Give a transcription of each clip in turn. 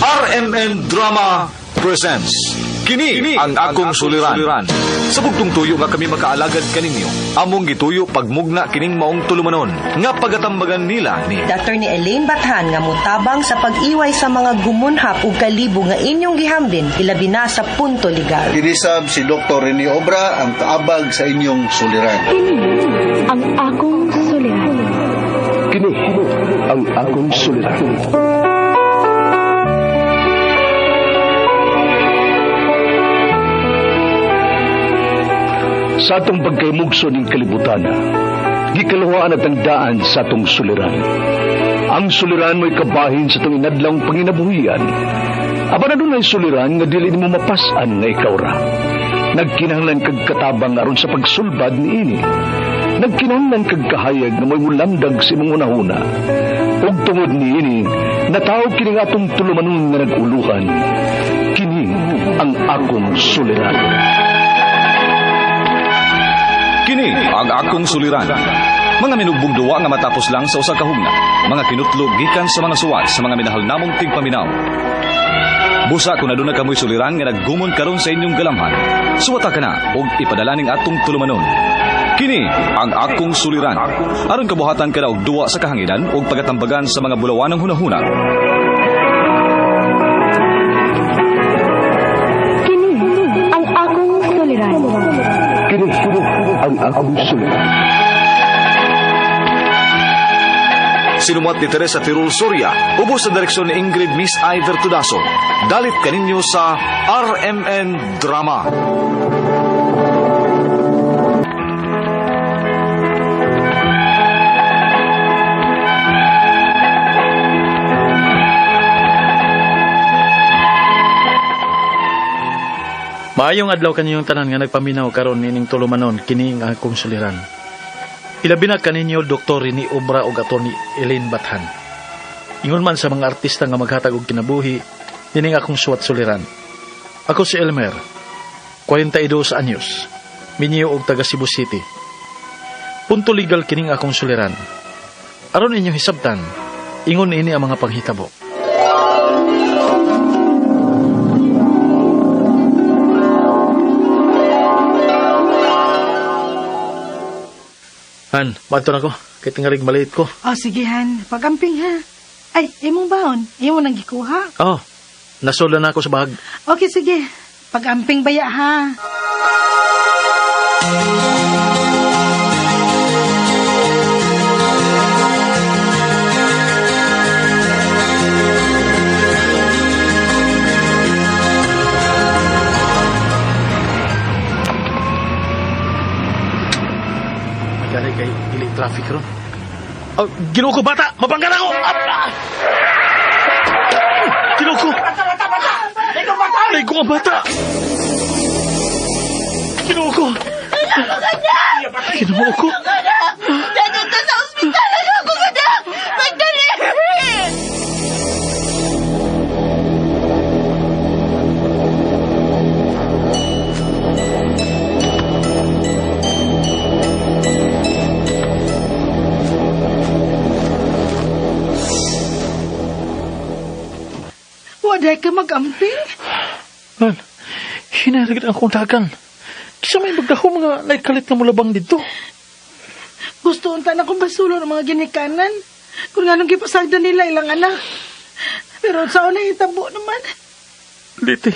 RMN Drama presents Kini ang akong suliran. Sa bugtong tuyo nga kami makaalagad kaninyo, among gituyo pagmugna kining maong tulumanon nga pagatambagan nila ni Dr. ni Elaine Bathan nga mutabang sa pag-iway sa mga gumunhap ug kalibo nga inyong gihambin ilabi na sa punto legal. Kinisab si Dr. Rene Obra ang kaabag sa inyong suliran. Kini ang akong suliran. Kini ang akong suliran. Sa atong pagkaymugso ning kalibutan, gikaluhaan at ang daan sa atong suliran. Ang suliran mo'y kabahin sa atong inadlawng panginabuhian. Apan adunay suliran nga dili nimo mapas-an nga ikaw ra. Nagkinahanglan kag katabang aron sa pagsulbad niini. Nagkinahanglan kag kahayag nga mo'y mulamdag sa imong hunahuna. Ug tungod niini, nataw kini nga atong tulumanon nga nag-uluhan. Kini ang akong suliran. Kini ang akong suliran. Mga minugbong duwa nga matapos lang sa usa ka hugna. Mga kinutlog gikan sa mga suwat sa mga minahal namong tigpaminaw. Busa kung aduna kamoy suliran nga naggumon karon sa inyong galamhan, suwata ka na og ipadala ning atong tulumanon. Kini ang akong suliran. Aron kabuhatan ka na og duwa sa kahanginan og pagatambagan sa mga bulawanang hunahuna. Kini ang akong suliran. Kini ang akong suliran. Sinumuat ni Teresa Tirul Soria, ubos sa direksyon ni Ingrid Miss Iver Tudaso. Dalit kaninyo sa RMN Drama. Maayong adlaw kaninyong tanan nga nagpaminaw karon nining tulumanon kini ang akong suliran. Ilabi na kaninyo Dr. Rene Obra ug Atty. Elaine Bathan. Ingon man sa mga artista nga maghatag og kinabuhi nining akong suwat suliran. Ako si Elmer, 42 anyos, minyo og taga Cebu City. Punto legal kining akong suliran. Aron inyong hisabtan, ingon ini ang mga panghitabo. Han, bato na ko. Kay tingalig maliit ko. Oh, sige Han. Pagamping ha. Ay, imong baon. Imo nang gikuha. Oh, nasula na ako sa bahag. Okay, sige. Pagamping baya ha. May kay dili traffic ron. Oh, Ginoo ko bata, mabangga na ako. Ah! Ginoo ko. Bata, bata, bata. Ikaw ang bata. Ginoo ko. Ginoo ko. Dadto sa ospital ang akong anak! Magdali! Waday ka magamping? Man, hinarigit ang kontakan. Kisa may magdaho mga naikalit na mulabang dito. Gusto unta na kong basulo ng mga ginikanan. Kung anong gipasagdan nila ilang anak. Pero sa una hitabo naman. Liti,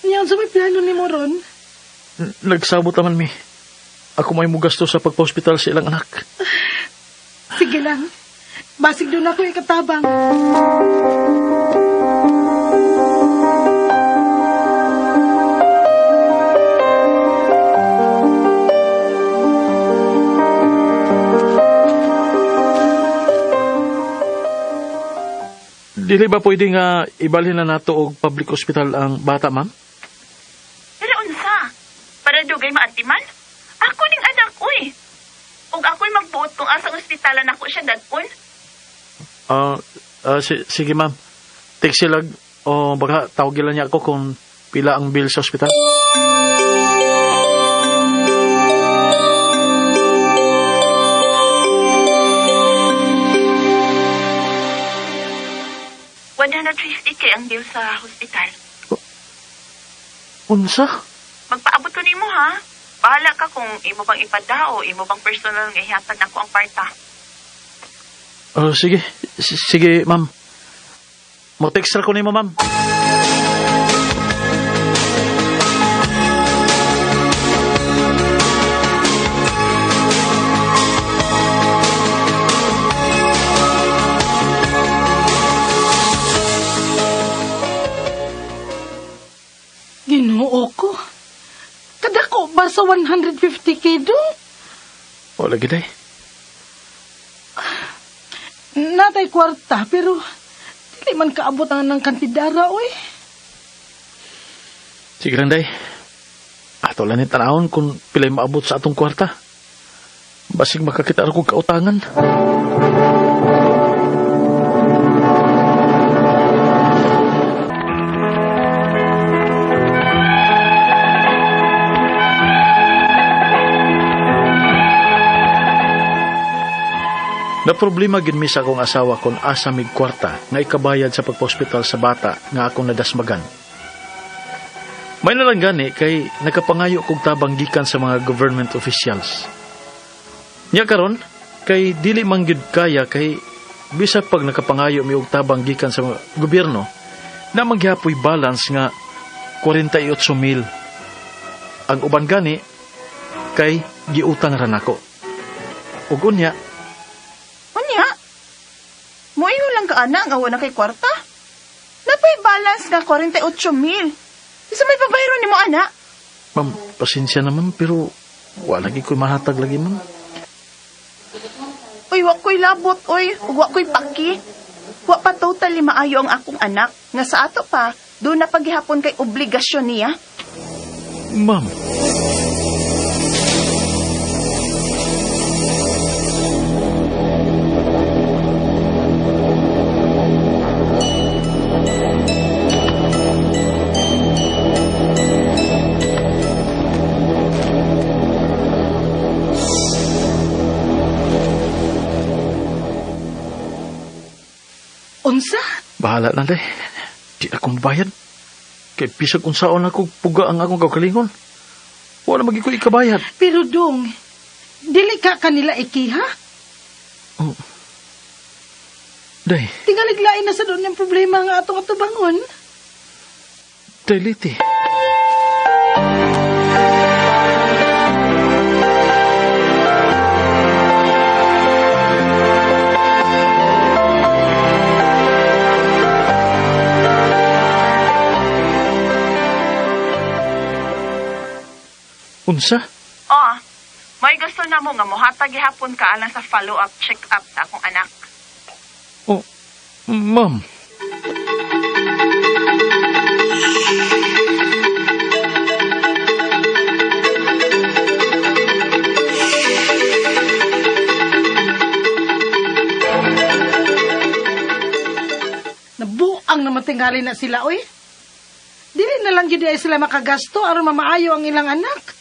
Niyan sa may plano ni Moron. Nagsabot naman mi. Ako may mugasto sa pagpa-hospital sa ilang anak. Sige lang. Basig doon ako ikatabang. Dili ba pwede nga ibalhin na nato og public hospital ang bata, ma'am? Pero unsa? Para dugay maatiman? Ako ning anak, uy. Ug ako'y magbuot kung asang ospitalan ako siya dadpon. Sige, ma'am. Text silag o baka tawag lang niya ako kung pila ang bill sa ospital. 150K ang bill sa hospital. Unsa? Magpaabot ko nimo ha. Bahala ka kung imo bang ipada o imo bang personal nga ihatag nako ang parta. Oh, sige. Sige, ma'am. Mo-text ra ko nimo, ma'am. Ginoo ko. Kadako ba sa 150K dong? Wala gid ay. Natay kwarta, pero dili man kaabot ang ng kantidara, oy. Sige lang, day. Ato lang ni tanawon kung pilay maabot sa atong kwarta. Basig makakita ra kog kautangan. Na problema gid mi sa akong asawa kung asa mig kwarta nga ikabayad sa pagpa-ospital sa bata nga akong nadasmagan. May nalang gani kay nakapangayo kog tabang gikan sa mga government officials. Nya karon kay dili man gyud kaya kay bisag pag nakapangayo mi og tabang gikan sa mga gobyerno na manggihapoy balance nga 48,000. Ang uban gani kay giutang ra nako. Ug unya, Unya? Moingon lang ka ana ang awa na kay kwarta. Napay balance nga 48,000. Isa may pabayro nimo ana. Ma'am, pasensya na ma'am, pero wala lagi ko'y mahatag lagi ma'am. Uy, wa ko'y labot, uy. Ug wa ko'y paki. Wa pa totally maayo ang akong anak. Nga sa ato pa, doon na paghihapon kay obligasyon niya. Ma'am. Unsa? Bahala na, day. Di ako mabayad. Kay bisag unsaon ako, puga ang akong kaugalingon. Wala magi ko ikabayad. Pero dong, dili ka kanila ikiha? Oh. Day, Tingalig lain na sa doon yung problema nga atong atubangon. Day, Liti. Unsa? Oh, may gusto na mo nga mohatag gihapon ka alang sa follow-up check-up sa akong anak. Oh, ma'am. Nabuang naman tingali na sila, oy. Dili na lang gyud ay sila makagasto aron mamaayo ang ilang anak.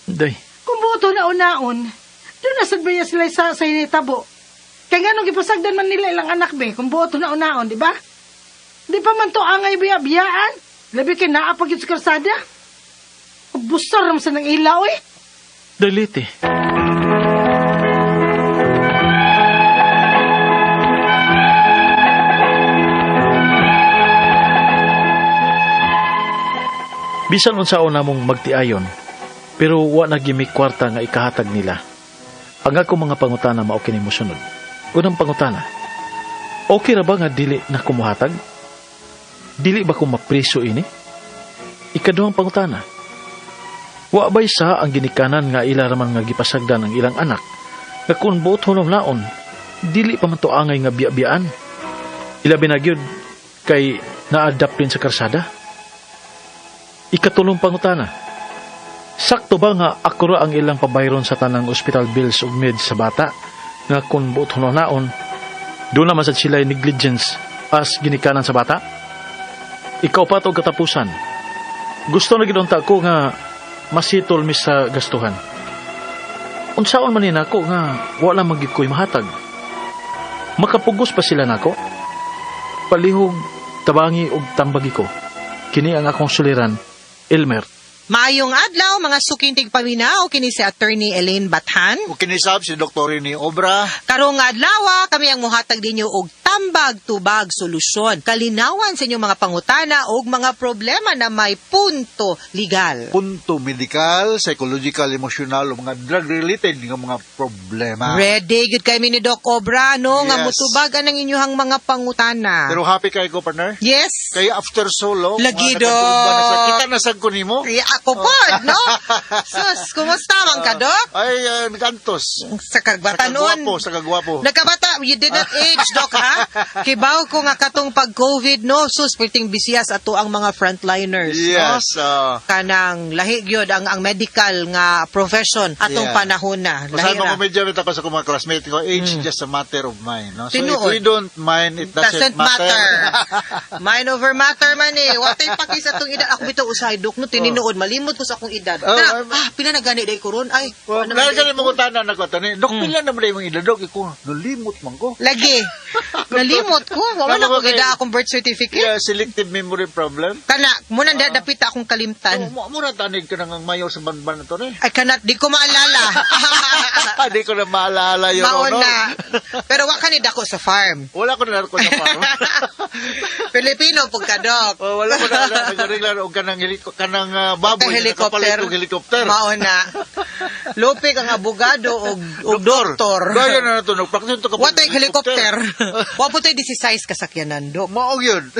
Day, Kung buto na unaon, doon na sad ba sila sa hinitabo. Kaya nga nung gipasagdan man nila ilang anak be, kung buto na unaon, di ba? Di pa man to angay biya-biyaan. Labi kay naa pa gyud sa kalsada. Busar naman sa nang ilaw eh. Day, Liti. Bisan unsaon namong magtiayon, pero wa na gimi kwarta nga ikahatag nila. Ang akong mga pangutana mao kini mosunod. Unang pangutana, okay ra ba nga dili na kumuhatag? Dili ba ko mapriso ini? Ikaduhang pangutana, wa bay sa ang ginikanan nga ila raman nga gipasagdan ang ilang anak nga kung buot hunom naon, dili pa man to angay nga biya-biyaan. Ilabi na gyud kay na-adapt din sa karsada. Ikatulong pangutana, sakto ba nga ako ra ang ilang pabayron sa tanang hospital bills ug meds sa bata nga kung buot hunom naon, doon naman sad sila negligence as ginikanan sa bata? Ikaw pa to katapusan. Gusto na gid unta ko nga masitol mi sa gastuhan. Unsaon man ni nako nga wala man gid ko'y mahatag. Makapugos pa sila nako. Palihog Tabangi og tambagi ko. Kini ang akong suliran, Elmer. Maayong adlaw, mga suking tigpaminaw, kini si Attorney Elaine Bathan. Ug kini sab si Dr. Rene Obra. Karong adlaw, kami ang muhatag ninyo og tambag tubag solusyon. Kalinawan sa inyong mga pangutana og mga problema na may punto legal. Punto medical, psychological, emotional, o mga drug-related nga mga problema. Ready gyud kami ni Doc Obra, no, nga mutubag ang inyong mga pangutana. Pero happy kay ko, partner? Yes. Kaya after so long, Lagi, mga nakatuban na Doc. Kita na sad ko nimo. Kaya ako pod, no? Sus, kumusta man ka, Doc? Ay, nagantos. Sa kagbatanon. Sa kagwapo, sa kagwapo. Nagkabata, you did not age, Doc, ha? Kibaw ko nga katong pag-COVID, no? Sus, perting bisiyas ato ang mga frontliners, Yes. no? Kanang lahi gyud ang medical nga profession atong panahon na. Masabi Lahi mo ra. komedya bitaw ko sa akong mga classmate ko, age just a matter of mind. No? So if Tinuod. we don't mind, it doesn't Doesn't matter. Mind over matter man eh. Watay paki sa atong edad. Ako bitaw usahay, Dok, no? Tininood, malimot ko sa akong edad. Oh, Na, pila na gani day ko ron? Ay, Well, ano man lalo day ka rin ko? mangutana na ko, tani, Dok, pila naman na imong edad, Dok? Ikaw, nalimot man ko. Lagi. Nalimot ko. Wa man Tama ako ba kayo? gida akong birth certificate. Yeah, selective memory problem. Kana, muna na dapit akong kalimtan. Oh, mura tanig ka nang mayor sa banban na to ni. I cannot, di ko maalala. Di ko na maalala yun. Maon na. Pero wa ka ni dako sa farm. Wala ko na ko sa farm. Filipino pug ka, Dok. Oh, wala ko na nagreglar og kanang kanang baboy Kang na helicopter. nakapalit og helicopter. Mao na. Lupig ang abogado og doktor. Gaya na nato nagpractice to ka. Wa tay helicopter. Wa po tay 16 kasakyanan, Dok. Mao gyud.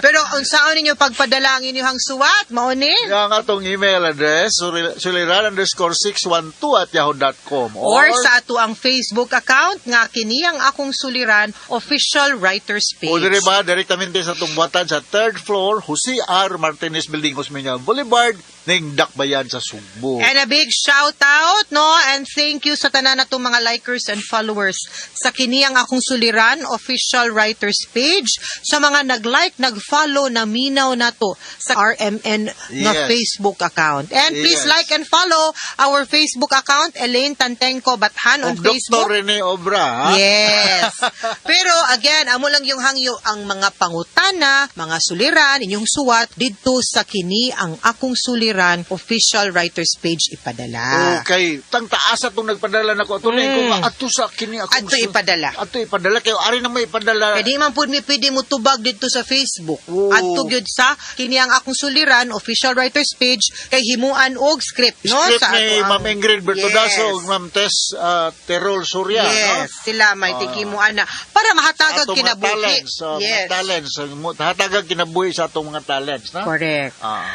Pero unsaon ninyo pagpadala ang inyong suwat? Mao ni? Yang atong email address suliran_612@yahoo.com Or sa ato ang Facebook account nga kini ang akong suliran official writers page. O dire ba direktamente sa atong buhatan sa third floor, Jose R. Martinez Building, Osmeña Boulevard, ning Dakbayan sa Sugbo. And a big shout out, no? And thank you sa tanan natong mga likers and followers sa kini ang akong suliran official writers page, sa mga nag-like, nag-follow, naminaw nato sa RMN nga Facebook account. And please like and follow our Facebook account, Elaine Tantenko Bathan on Og Dr. Facebook. Rene Obra, ha? Yes. Pero again, amo lang yung hangyo ang mga pangutana, mga suliran, inyong suwat didto sa kini ang akong suliran official writers page ipadala. Okay, tang taas atong nagpadala nako ato na ko nga ato sa kini akong Adto ipadala. Ato ipadala kayo ari na may ipadala. Kaya di man pud mi pwede mo tubag didto sa Facebook. Oo. Adto gyud sa kini ang akong suliran official writers page kay himuan og script, no? Script Sa ni ato ang Ma'am Ingrid Bertodaso Yes. ug Ma'am Tess Terol Surya, Yes, no? sila may tikimuan na para mahatagag Sa atong mga kinabuhi. talents, mga talents, hatagag kinabuhi sa atong mga talents, no? Correct. Ah.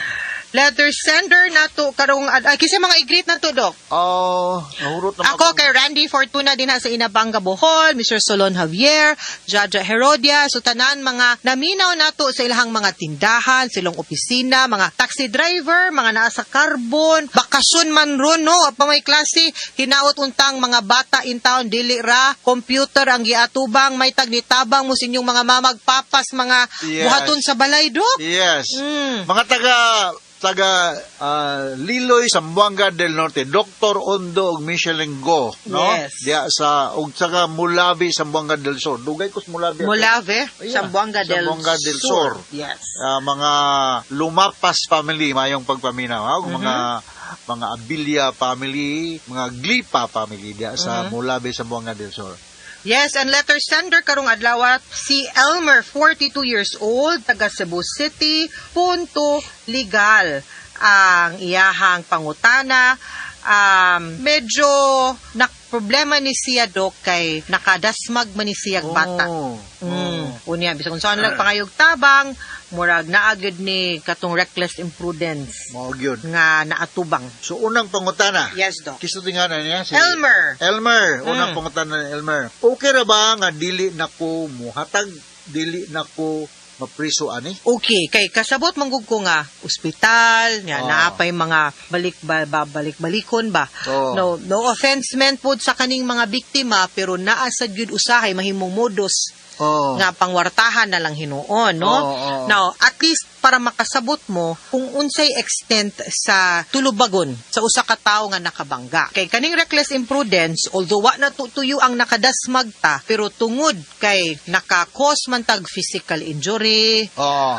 Letter sender nato karong ay kasi mga i-greet nato, Dok. Oh, nahurot na Ako kay Randy Fortuna din ha sa Inabanga, Bohol, Mr. Solon Javier, Jaja Herodia, so tanan mga naminaw nato sa ilahang mga tindahan, silong opisina, mga taxi driver, mga naa sa carbon, bakasyon man ron, no, pa may klase, hinaot untang mga bata in town dili ra computer ang giatubang, may tagnitabang mo sa inyong mga mamagpapas, mga buhaton sa balay, Dok. Yes. Mga taga taga Liloy, Zamboanga del Norte, Dr. Ondo ug Michelin Go, no? Yes. Diya sa ug saka Mulavi, Zamboanga del Sur. Dugay ko sa Mulavi. Molave, Yeah. Zamboanga del Zamboanga del Sur. Yes. Mga Lumapas family mayong pagpaminaw, ha? Ug mga Abilia family, mga Glipa family diya sa Mulavi, Zamboanga del Sur. Yes, and letter sender karong adlaw si Elmer, 42 years old, taga Cebu City, punto legal ang iyahang pangutana. Medyo nak problema ni siya, Dok, kay nakadasmag man ni siya bata. Oh. Unya bisag unsa lang pangayog tabang, murag naa gyud ni katong reckless imprudence Mao gyud. nga naatubang. So unang pangutana. Yes, Dok. Kisto tingana niya si Elmer. Elmer, unang pangutana ni Elmer. Okay ra ba nga dili na ko muhatag, dili na ko mapriso ani? Okay, kay kasabot manggug ko nga ospital, nga naapay mga balik ba, balik balikon ba. Oh. No, no offense meant pod sa kaning mga biktima, pero naa sad gyud usahay mahimong modus. Nga pangwartahan na lang hinuon, no? Oo, oo. Now, at least para makasabot mo kung unsay extent sa tulubagon sa usa ka tawo nga nakabangga. Kay kaning reckless imprudence, although wa na tutuyo ang nakadasmag ta, pero tungod kay naka-cause man tag physical injury,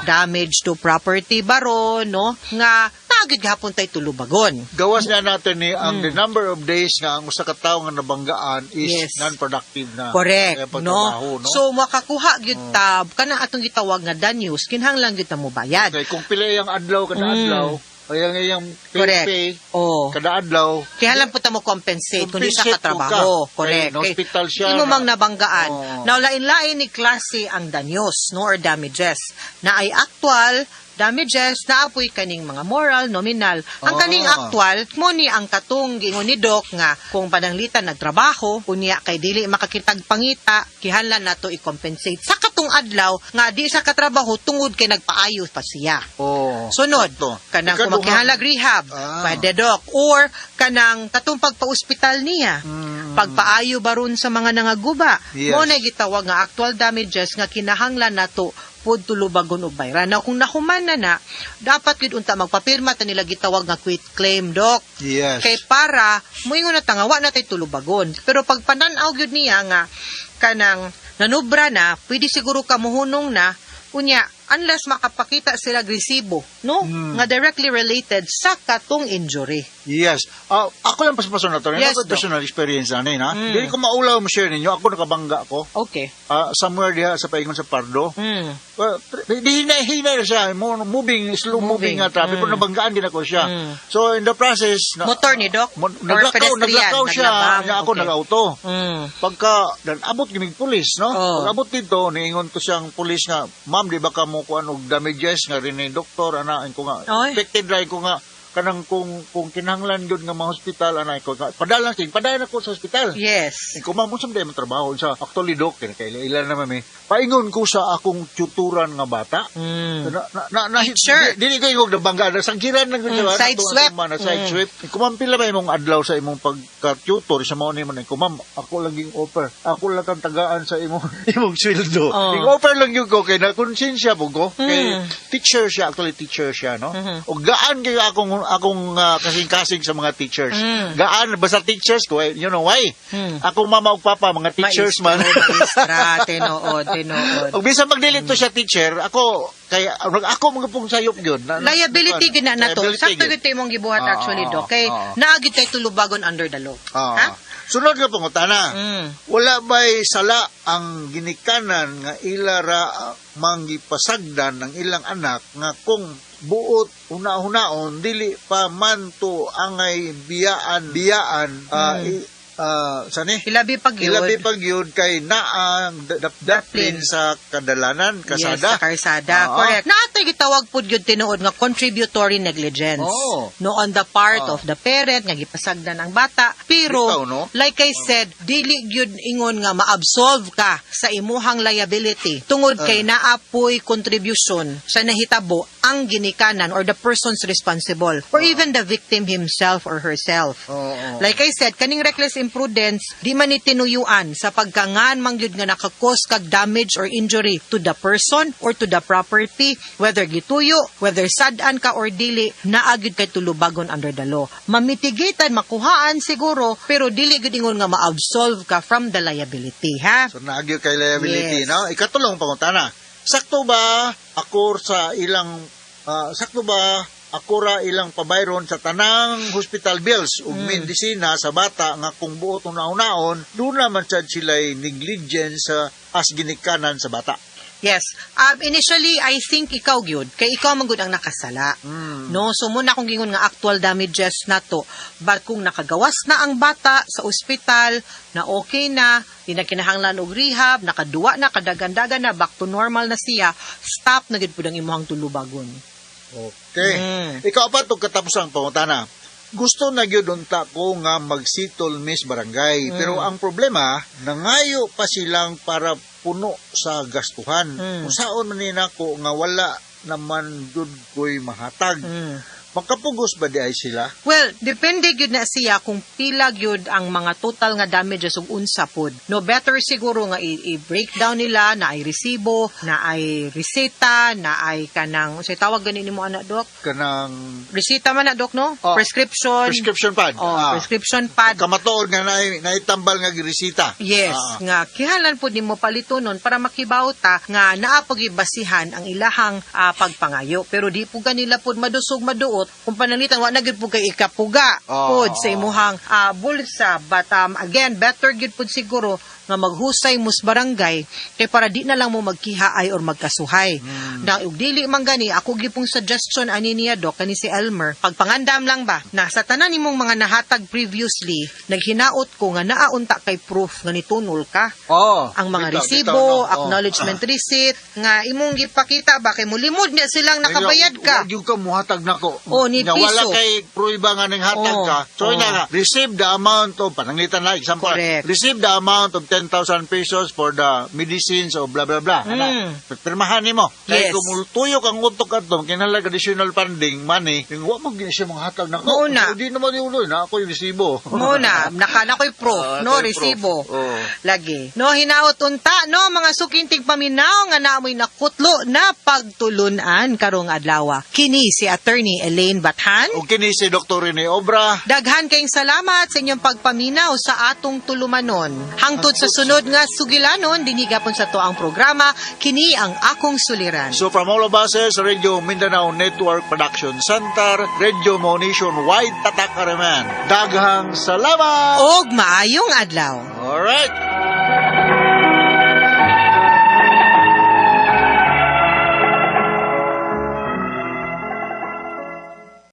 damage to property baron, no? Nga naa gyud gihapon tay tulubagon. Gawas na natin ni ang the number of days nga ang usa ka tawo nga nabanggaan is non-productive na. Correct, Kaya no? pagtrabaho, no? So makakuha gyud ta kana atong gitawag nga danyos, kinahanglan gyud ta mo bayad. Okay, kung pila yung adlaw kada adlaw, ay ang iyang pay, pay Oh. kada adlaw. Kaya lang po ta mo compensate kung di siya Compensate po katrabaho. ka. Correct. Kay na-hospital siya Imo na- mang nabanggaan. Oo. Now, lain-lain ni klase ang danyos, no, or damages. Na ay actual damages na apoy kaning mga moral, nominal. Ang kaning actual, mo ni ang katong giingon ni Doc nga kung pananglitan nagtrabaho, unya kay dili makakitag pangita, kihanlan nato i-compensate sa katong adlaw nga di siya katrabaho tungod kay nagpaayo pa siya. Sunod, Sakto. kanang Ikaduha. kung makihalag rehab, pwede, Doc. Or kanang katong pagpa-ospital niya, pagpaayo baron sa mga nangaguba. Mo na gitawag nga actual damages nga kinahanglan nato pod tulubagon og bayran. Now, kung nahuman na na, dapat gyud unta magpapirma ta nila gitawag nga quit claim, Doc. Kay para moingon na ta nga wa na tay tulubagon. Pero pag panan-aw gyud niya nga kanang nanubra na, pwede siguro ka muhunong na unya unless makapakita sila og resibo, no? Nga directly related sa katong injury. Yes. Ah, ako lang paspaso na to. Yes, Yes, Doc. personal experience na ni, ha? Dili ko maulaw mo share ninyo. Ako nakabangga ko. Somewhere diha sa paingon sa Pardo. Well, di hinay hinay na siya. Moving, slow moving Moving. nga traffic. Pero nabanggaan din ako siya. So, in the process, na, Motor ni Doc? Mo, Or naglakaw, pedestrian? Naglakaw siya. Naglabang? Niya ako nag-auto. Pagka, dan abot gimig pulis, no? Oh. Pag abot dito, niingon to siyang pulis nga, "Ma'am, di ba ka mo kuan og damages nga rin ni doktor?" Ana ko nga. Oy. Expected ra ko nga kanang kung kinahanglan gyud nga mga hospital, ana ko nga padala sig padayon ako sa hospital. Ko, "Ma'am, unsa man man trabaho sa actually, doc?" Kay kay ila naman mi. Paingon ko sa akong tutoran nga bata. Na Teacher. Dili ko ingog nabangga na sanggiran lang gyud siya, Side ato- sweep. ato man, na side sweep. Ko, "Ma'am, pila ba imong adlaw sa imong pagka-tutor sa mao ni man?" Ko, "Ma'am, ako lang ging offer. Ako lang kang tagaan sa imong imong sweldo." Ging offer lang gyud ko kay na konsensya po ko. Kay teacher siya, actually teacher siya, no? O gaan kay akong akong kasing-kasing sa mga teachers. Gaan basta teachers ko, eh, you know why? Akong mama ug papa mga teachers man. Maestra, tinuod, tinuod. Ug bisan magdili to siya teacher, ako kay ako mga pong sayop gyud. Liability gyud na nato. Liability Sakto gyud. gyud imong gibuhat actually, Doc. Kay naa gyud tay tulubagon under the law. Ha? Sunod nga pangutana. Wala ba'y sala ang ginikanan nga ila ra manggipasagdan ng ilang anak nga kung buot una-hunaon dili pa man to angay biyaan biyaan sani Ilabi pag yun. Ilabi pag yun kay naa ang dapdapin Daplin. sa kadalanan, kasada. Yes, sa karsada. Correct. Naa tay gitawag pud gyud tinuod nga contributory negligence. No, on the part of the parent nga gipasagdan ang bata. Pero Bitaw, no? like I said, dili gyud ingon nga ma-absolve ka sa imuhang liability tungod kay naapoy contribution sa nahitabo ang ginikanan or the persons responsible or even the victim himself or herself. Oo. Like I said, kaning reckless imprudence, di man ni tinuyuan sa pagkangan man gyud nga nakakos kag damage or injury to the person or to the property, whether gituyo, whether sad-an ka or dili, naa gyud kay tulubagon under the law. Mamitigated, makuhaan siguro, pero dili gyud ingon nga ma-absolve ka from the liability, ha? So naa gyud kay liability, Yes. no? Ikatulong pangutana. Sakto ba ako sa ilang sakto ba ako ra ilang pabayron sa tanang hospital bills ug medisina sa bata nga kung buot una-unaon duna man sad sila'y negligence sa as ginikanan sa bata? Yes. Initially, I think ikaw gyud kay ikaw man gud ang nakasala. No, so muna akong gingon nga actual damages na to. But kung nakagawas na ang bata sa ospital, na okay na, di na kinahanglan og rehab, nakaduwa na, kadagandagan na, back to normal na siya, stop na gyud pud ang imuhang tulubagon. Okay. Ikaw pa itong katapusang pangutana. Gusto na gyud unta ko nga magsitol miss barangay. Pero ang problema, nangayo pa silang para puno sa gastuhan. Kung saon man ni nako nga wala naman gyud ko'y mahatag. Makapugos ba di ay sila? Well, depende gyud na siya kung pila gyud ang mga total nga damages ug unsa pod. No, better siguro nga i-breakdown nila na ay resibo, na ay reseta, na ay kanang unsay tawag gani nimo ana, Dok? Kanang Reseta man na, Dok, no? Oh, Prescription. Prescription pad. Oh, Ah. prescription pad. Kamatuod nga naitambal nga giresita. Yes, nga kihalan pud nimo palitonon para makibaw ta nga naa pud basihan ang ilahang pagpangayo. Pero di po ganila pud madusog maduot kung pananglitan wa na gyud pud kay ikapuga pod sa imuhang bulsa. But again, better gyud pud siguro nga maghusay mus barangay kay para di na lang mo magkihaay or magkasuhay. Na ug dili man gani ako gyud pong suggestion ani niya, Dok, kani si Elmer, pagpangandam lang ba na sa tanan nimong mga nahatag previously, naghinaot ko nga naa unta kay proof nga nitunol ka, ang mga Bitaw, resibo, bitaw, no? Oh. Acknowledgement receipt nga imong gipakita ba kay mulimod niya silang nakabayad ka. Wag yung ka muhatag nako. Oh, ni Nga wala piso. kay pruiba nga ning hatag ka. So ina nga, receive the amount of, pananglitan na example. Correct. Receive the amount of 10,000 pesos for the medicines o blah blah blah. Ana, pirmahan nimo. Kay kung tuyok ang utok adto, kinahanglan additional funding money, yung wa mo gini siya manghatag nako. Mao na. Di naman yung ulo, na ako yung resibo. Mo na, naka na ko'y proof, no, ako'y proof. Resibo. Oo. Lagi. No, hinaot unta, no, mga suking tigpaminaw nga naamoy nakutlo na pagtulunan karong adlaw. Kini si Attorney Elaine Bathan. Ug kini si Dr. Rene Obra. Daghan kayong salamat sa inyong pagpaminaw sa atong tulumanon. Hangtod sa sunod nga sugilanon, dinhi gapon sa atoang programa, kini ang akong suliran. So from all of us here sa Radio Mindanao Network Production Center, Radio Mo Nationwide, Tatak Areman. Daghang salamat! Og maayong adlaw. Alright!